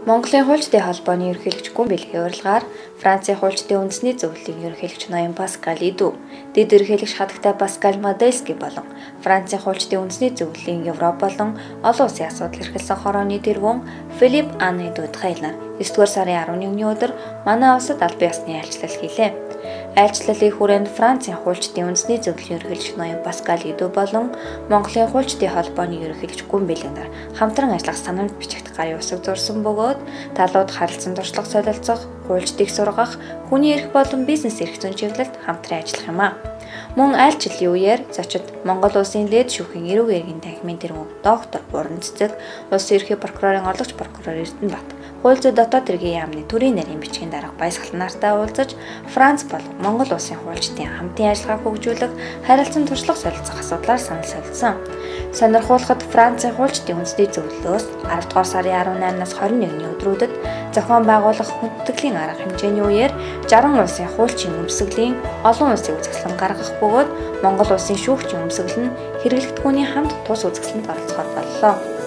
Монголын хуульчдын холбооны ерөнхийлөгч Гүн Бэлгийн урилгаар Францын хуульчдын үндэсний зөвлөлийн ерөнхийлөгч ноён Паскал Иду, дэд ерөнхийлөгч хадагтай Паскал Модельский болон Францын хуульчдын үндэсний зөвлөлийн Европ болон олон улсын асуудал эрхэлсэн хорооны тэргүүн Филипп Аны Дудхайл нар 9-р сарын 11-ний өдөр манай улсад албан ёсны айлчлал хийлээ. Айлчлалын хүрээнд Францын хуульчдын үндэсний зөвлөлийн ерөнхийлөгч ноён Паскал Иду болон Монголын хуульчдын холбооны ерөнхийлөгч Гүн Бэлэг нар хамтран ажиллах санамж бичигт гарын үсэг зурсан бөгөөд талууд харилцан туршлага солилцох, хуульчдыг сургах, хүний эрх болон бизнес эрх зүйн чиглэлд хамтран ажиллах юм а. Мөн айлчлалын үеэр зочид Монгол улсын дээд шүүхийн эрүүг эргийн танхимын тэргүүн доктор Буран Цэцэг, улсын ерхий прокурорын орлогч прокурор Эрдэнэбат, хууль зүйн дотоод хэргийн яамны төрийн нарийн бичгийн дарга Баясгал нартай уулзаж Франц болон Монгол улсын хуульчдын хамтын ажиллагааг хөгжүүлэх, харилцан туршлага солилцох асуудлаар санал солилцсон. Сонирхуулахад Францын хуульчдын үндэсний зөвлөлөөс 10 дугаар сарын 18-наас 21-ний өдрүүдэд зохион байгуулах хүндэтгэлийн арга хэмжээний үеэр 60 улсын хуульчийн өмсгөлийн олон улсын үзэсгэлэн гаргах бөгөөд Монгол улсын шүүгчийн өмсгөл нь хэрэглэгдэхүүний хамт тус үзэсгэлэнд оролцохоор боллоо.